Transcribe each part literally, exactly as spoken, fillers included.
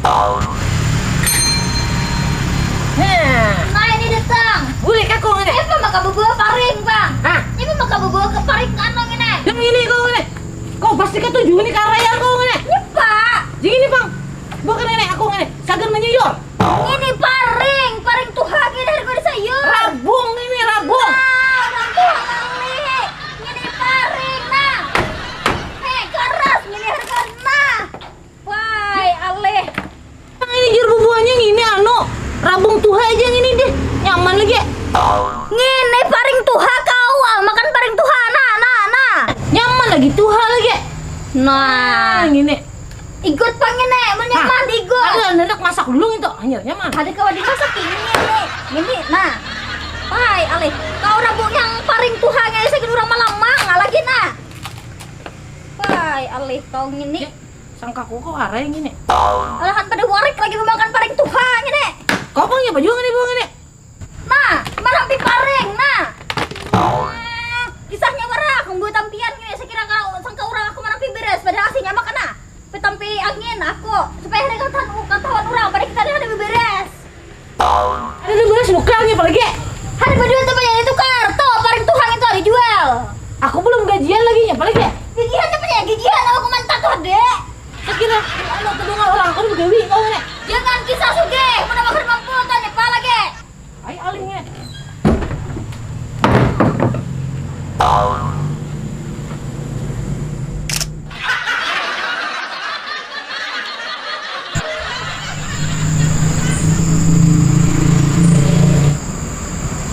Nah, nah, ini datang. Bulik aku ngini. Siapa maka bawa paring, Bang? Hah? Siapa maka bawa ke paring anu ngini? Yang ini kau ngini. Kau pasti ketuju ini karaya kau ngini. Iya, Pak. Jadi ini, Bang. Bukan ngini aku ngini. Sagan menyuyur. Ini paring, paring tuha ngini harga disayur. Rabung ini, rabung. Nah, orang tua kali. Ini paring, nah. Heh, keras ngini harga, nah. Wai, alih. Nah, ini jur bubuhannya ngini anu, rabung tuha aja ngini deh. Nyaman lagi. Ngini paring tuha kau, ah, makan paring tuha, nah, nah, nah. Nyaman lagi tuha lagi. Nah, nah, ngini. Igut pang ngini, mun nyaman diigut. Ada hendak masak dulu ngintu, hanyar nyaman. Ada kawa dimasak ini, ini. Ngini, nah. Wai, alih. Kau rabung yang paring tuha ngini, sagan urang malamang lagi, nah. Wai, alih kau ngini. Ya, sangkaku kau arai ngini. Alahan pada warik lagi memakan paring tuha ngini. Kau pang ya baju ngini, baju ngini. Nah, marampi paring, nah. Kisahnya warak, membuat tampian ngini, sakira kau sangka urang aku marampi beres, padahal aslinya mah kena petampi angin aku, supaya ada ketahuan, ketahuan urang, pada kita ada beberes. Ada beberes bukan nih, apalagi? Ada berdua tuh penyanyi tukar, tuh paring tuha itu ada jual. Aku belum gajian lagi, apalagi? Gigihan apa ya? Gigihan aku mantap tuh, Dek. Sakira, anu, terdengar orang aku begawi, kau nih. Jangan kisah sugih, mana bakal mampu, tanya apa lagi? Ai alihnya.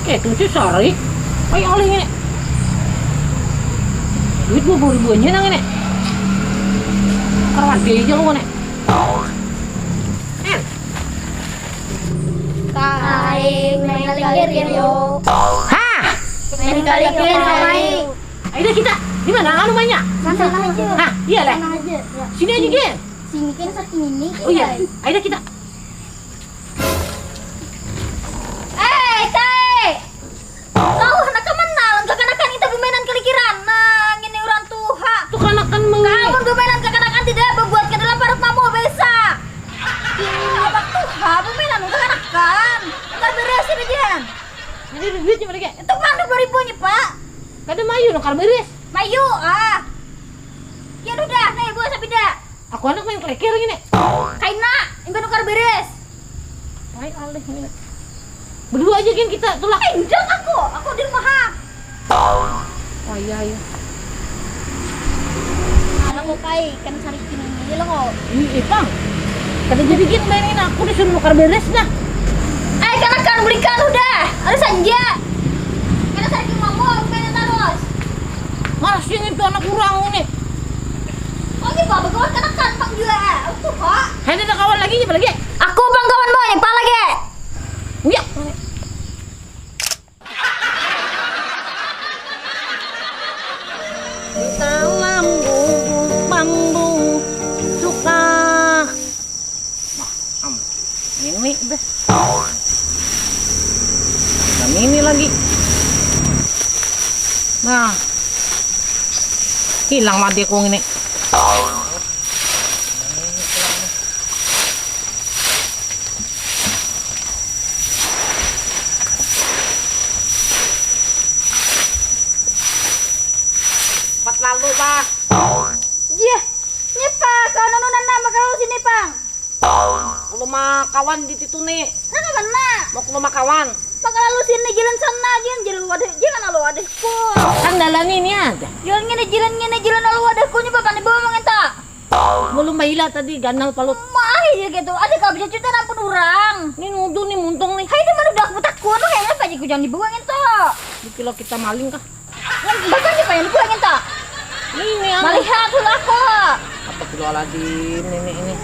Kayak tuh sih sari. Ai alihnya. Duit dua puluh ribu aja nang ini. Karena dia aja lu nih. Eh, Kaing main kalikir yuk. Hah? Main kalikir, Kaing. Ayo dah kita. Di mana anu mainnya? Sana aja. Hah? Iya lah. Sana aja. Ya. Sini aja, Gen. Sini kan sakit ini. Oh iya. Ayo dah kita. Eh, Kaing. Kau handak ka mana lawan kakanakan kita bamainan kalikiran? Nah, ngini urang tuha. Tuh kanakan mengini. Kamu bamainan kakanakan tidak babuat ka dalam parut mamu, besak. Ini abang tuha bamainan kakanakan. Nukar beres ini, Jan. Ini duitnya balik ya? Itu pang dua puluh ribunya, Pak. Kada mayu nukar beres. Mayu, ah. Ya udah, nih, bawa sapida. Aku handak main kalikiran gini. Kaina, imbah nukar beres. Ai alih ini. Berdua aja gin kita tulak. Eh, indak aku, aku di rumah. Oh iya iya. Anak mukai kan cari kini lo kok. Ih, eh, Pang. Kada jadi gin mainin aku disuruh nukar beres dah. Eh, kanakan belikan udah. Ada sanja. Kada cari mama, main terus. Malas yang itu anak kurang ini. Oh, ini bawa begawan kanakan pang juga. Aku kok. Hanya ada kawan lagi, apa lagi? Aku pang kawan mau nyepal lagi. Uyak. Di dalam gubuk bambu suka. Nah, am, ini deh. Dan ini lagi. Nah, hilang mati aku ini. Empat lalu, Pak. Jah, nyepa kau nununan nama kau sini, Pang. Aku luma kawan di situ nih. Nah, ke mana? Mau ke rumah kawan. Maka lalu sini jalan sana, jangan jalan wadah, jangan lalu wadahku. Kan dalan ini ada. Jalan ngini, jalan ngini, jalan lalu wadahku, nyepa kan dibawa mangenta. Belum baila tadi ganal palut. Mah ya gitu. Ada kau bisa cerita ampun orang. Ini nuduh nih muntung nih. Hai, di mana udah aku takut, lu yang apa aja jangan dibawa ngento. Dikira kita maling kah? Bapak siapa yang dibawa ngento? Ini anu. Malihat dulu aku. Astagfirullahaladzim, ini ini.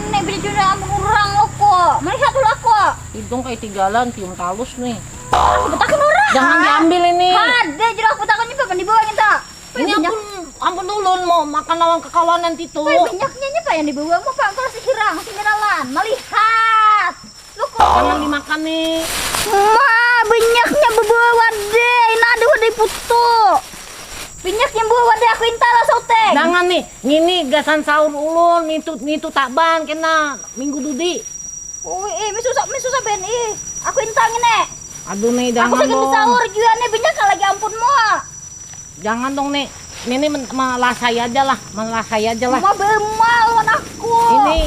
Ini bisa cerita ampun orang aku. Malihat dulu aku. Hidung kayak tigalan, cium talus nih. Aku takut orang. Jangan diambil ini. Ada jeruk aku takutnya apa dibawa ngento. Ini ampun, ampun ulun mau makan lawan kakawanan titu. Wah, banyaknya nya apa yang dibawa mau pangkal sihirang, singiralan, malihat. Lu kok. Jangan dimakan nih. Ma, banyaknya bebawa deh. Nah, aduh, ada putu. Minyak nyembuh wadah aku inta lah sautek. Jangan nih, ngini gasan sahur ulun, mintu mintu taban kena minggu dudi. Ui, ih, mi susah, mi susah ben ih. Aku inta ngini. Aduh nih, aku jangan sakit dong. Sahur juga nih, minyak lagi ampun mua. Jangan dong nih. Nini men- melasai aja lah, melasai aja lah. Uma bema lawan aku. Ini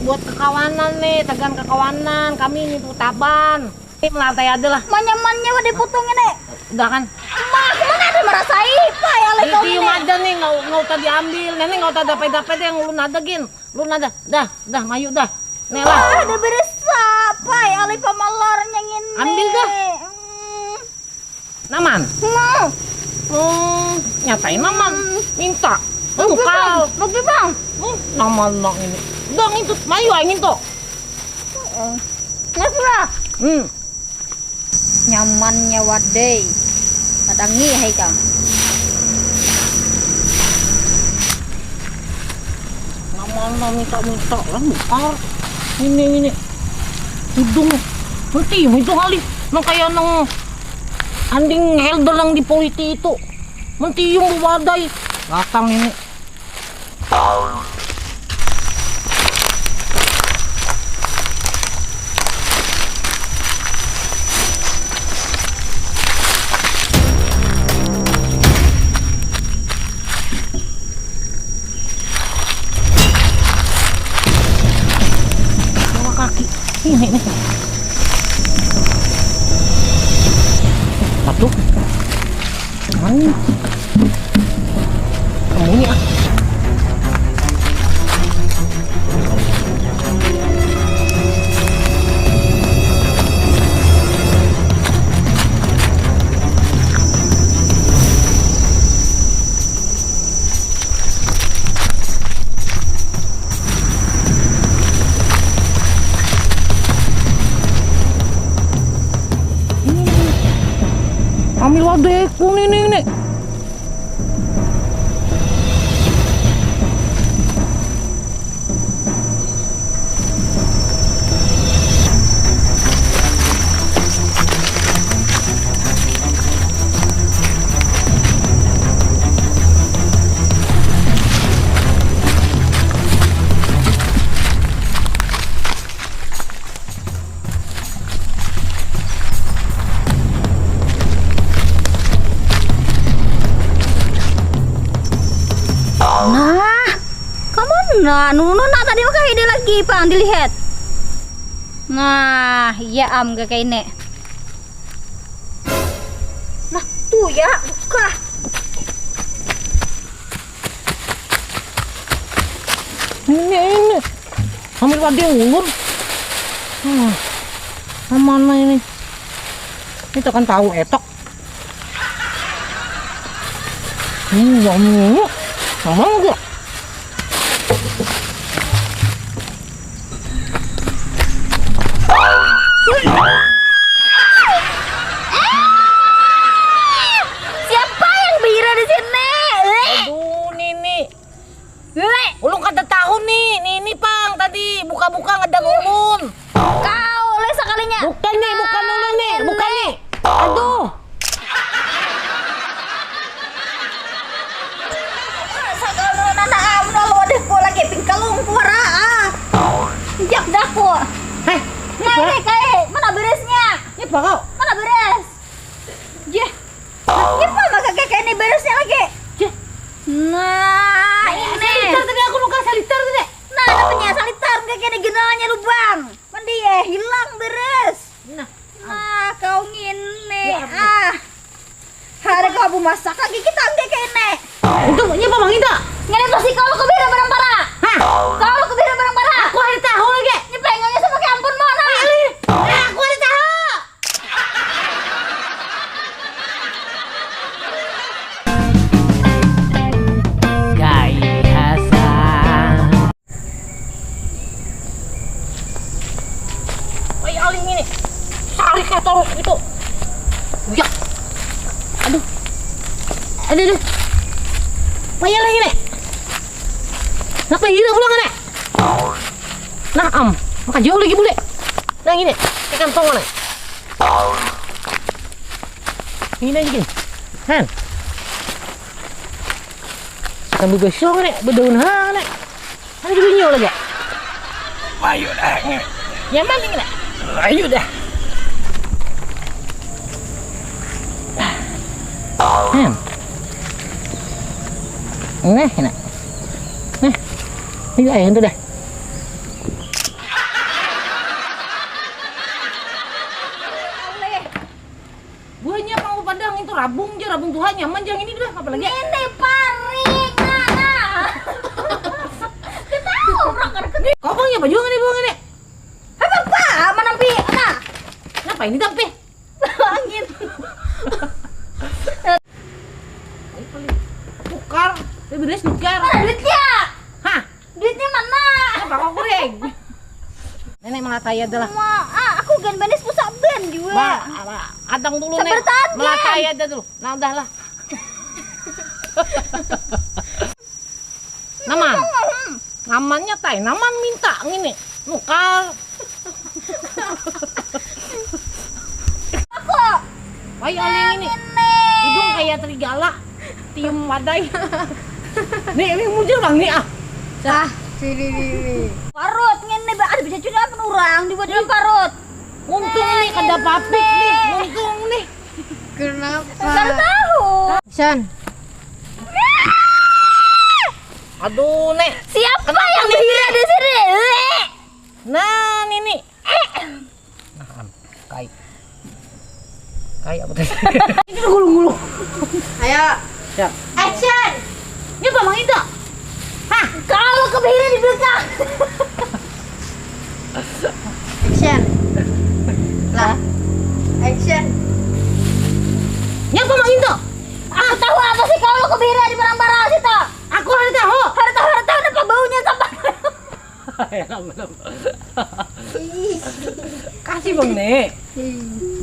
buat kekawanan nih, tegan kekawanan. Kami ini tuh taban. Ini melantai aja lah. Manyamannya wadah potong ini. Udah kan? Mah, mana ada merasai, Pak, ya, lagi kau ini. Dicium aja nih, nggak nggak usah diambil. Nenek nggak usah dapat-dapat yang ulun ada gin. Ulun ada. Dah, dah, mayu dah. Nih lah. Wah, ada beresa, Pak, ya, alih pamalarnya ngini. Ambil dah. Hmm. Naman. Nah. Hmm, nyatain naman. Hmm. Minta. Bagi, Bang. Bagi, Bang. Hmm, naman nak ini. Udah ngintut, mayu aja ngintu. Heeh. Mas lah. Hmm. Nyamannya wadai. Padangi hai kam. Naman minta-minta lah, bukar. Ini, ini. Hidung. Nanti hidung alih. Nang kayak nang anding elder yang di politi itu. Mentiung bewadai. Datang ini. Bawa kaki. Ini, ini. Satu. Mana? Kamu ini ah. Ambil wadahku nih, nih, nih. Nah, kamana? Nunu nak tadi mah kaini lagi pang dilihat. Nah, iya am gak kaini. Nah, tuh ya, buka. Ini, ini. Ambil wadih ulun. Hmm. Mana ini? Ini tekan tahu etok. Hmm, wangi. Sama enggak? Siapa yang bira di sini? Aduh, Nini. Lek. Ulun kada tahu nih, Nini pang tadi buka-buka ngedan ulun. Kau leh sakalinya. Bukan nih, bukan ulun nih, bukan nih. Aduh. Sakalinya nana am lalu ada ku lagi pingkalung puara ah. Jak daku. Heh, nah ini kayak mana beresnya? Ini apa kau? Mana beres? Jeh. Ini apa maka kayak ini beresnya lagi? Jeh. Nah, ini. Salitar tadi aku nuka salitar tadi. Nah, ada punya salitar kayak ini genalnya lubang. Mandi ya hilang beres. Nah. Nah, kau ngini ah. Hari kau bu masak lagi kita angge kene. Itu nya apa manginta? Ngene pasti kau aku bira barang para. Hah? Kau aku bira barang para. Aku hari tahu lagi. Ini pengennya sama kayak ampun mana? Eh, aku hari tahu. Gaya Hasan. Ay, aling ini. Sarik lah taruh itu. Uyak. Aduh. Aduh, aduh. Payah lagi nih. Nak pahira pulang kan, eh? Nah, am. Maka jauh lagi bule. Nah, ini. Ke kantong mana? Ini aja gini. Han. Sambil besok nih, bedaun ha nih. Ada dulu nyol aja. Ayo dah. Nyaman nih nih. Ayo dah. Hmm. Nih, nih. Nih. Ini ayo itu dah. Buahnya pang padang itu rabung ja, rabung tuha nyaman jang ini dah, apa lagi? Ini paring, nah, nah. Kita orang kada kena. Kau pang nyapa jua ngini buah ngini? Apa apa? Mana pi? Nah. Kenapa ini tapi? Angin. Tukar, ya beres tukar. Mana duitnya? Hah? Duitnya mana? Apa kau kuring? Nenek melatai aja lah. Ma, ah, aku gan banis pusak ban juga. Ma, apa? Adang dulu, Nek. Sabar tadi. Melatai aja dulu. Nah, udahlah. Naman. Hmm. Namannya tai, naman minta ngini. Nukar. Aku. Wai, aling ini. Ini. Hidung kayak serigala. Tium wadai. Nih, ini muncul bang nih ah. Ah, sini, sini. Parut ngini, Ba. Ada bisa juga apa orang di badan parut. Untung nih kada papik nih, untung nih. Kenapa? Kada tahu. San. Aduh, nek. Siapa yang bahira di sini? Nah, nini. Nah, kai. Kai apa tadi? Itu gulung-gulung. Ayo. Siap. Action. Ini apa mang itu? Hah? Kalau kebahira di belakang. Action. Lah. Action. Ini apa mang itu? Aku tahu apa sih kalau kebahira di barang-barang situ. Aku ada tahu. Harta-harta apa baunya sampai. Ya, belum. Ih. Kasih bang nih. Ih.